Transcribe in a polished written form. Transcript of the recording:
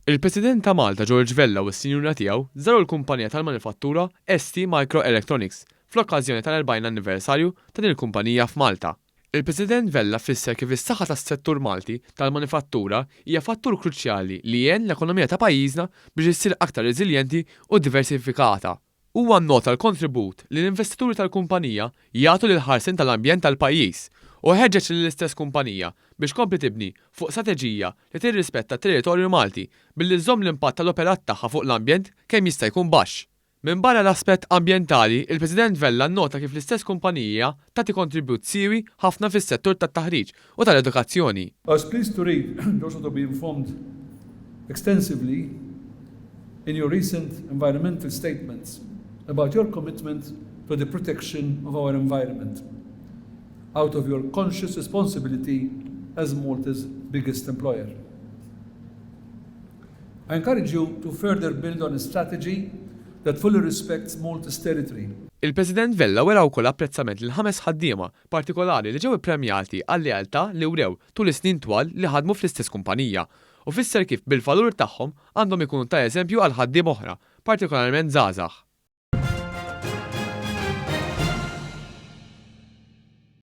Il-President ta' Malta George Vella u s-sinjura tiegħu żaru l-kumpanija tal-manifattura ST Microelectronics fl-okkażjoni tal-40 anniversarju ta' din il-kumpanija f'Malta. Il-President Vella fisser kif is-saħħa tas-settur Malti tal-manifattura hija fattur kruċjali li jgħin l-ekonomija ta' pajjiżna biex issir aktar reżiljenti u diversifikata. Huwa nnota l-kontribut li l-investituri tal-kumpanija jagħtu lill-ħarsien tal-ambjent tal-pajjiż u ħeġġeġ lill-istess kumpanija biex tkompli tibni fuq strateġija li tirrispetta t-territorju Malti billi żżomm l-impatt tal-operat tagħha fuq l-ambjent kemm jista' jkun baxx. Minbarra l-aspett ambjentali, il-President Vella nnota kif l-istess kumpanija tagħti kontribut siewi ħafna fis-settur tat-taħriġ u tal-edukazzjoni. I was pleased to read and also to be informed extensively in your recent environmental statements about your commitment to the protection of our environment out of your conscious responsibility as Malta's biggest employer. I encourage you to further build on a strategy that fully respects Malta's territory. Il-President Vella wera wkoll apprezzament lil ħames ħaddiema partikolari li ġew ippremjati għal-lealtà li wrew tul is-snin twal li ħadmu fl-istess kumpanija u fisser kif bil-valur tagħhom għandhom ikunu ta' eżempju għal ħaddiema oħra, partikolarment żgħażagħ.